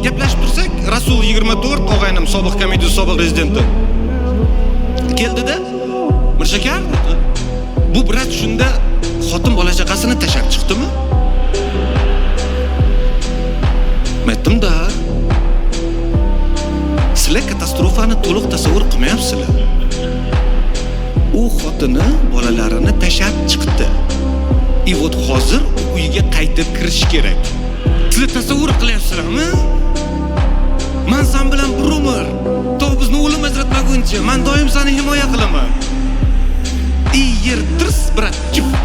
Gaplashib tursak, Rasul 24 og'aynim, sobiq komediya sobiq rezidenti keldida, "Mirshakar," dedi, "bu брат shunda xotin bola chaqasini tashlab chiqdimi?" Men aytdim da, sizlar katastrofani to'liq tasavvur qilmayapsizlar. U xotini bolalarini tashlab chiqdi. И вот hozir uyga qaytib kirish kerak. Sizlar tasavvur qilyapsizlarmi? Man san bilan bir umr, to bizni o'lim ajratmaguncha man doim seni himoya qilaman. И yer tirs, брат, chip.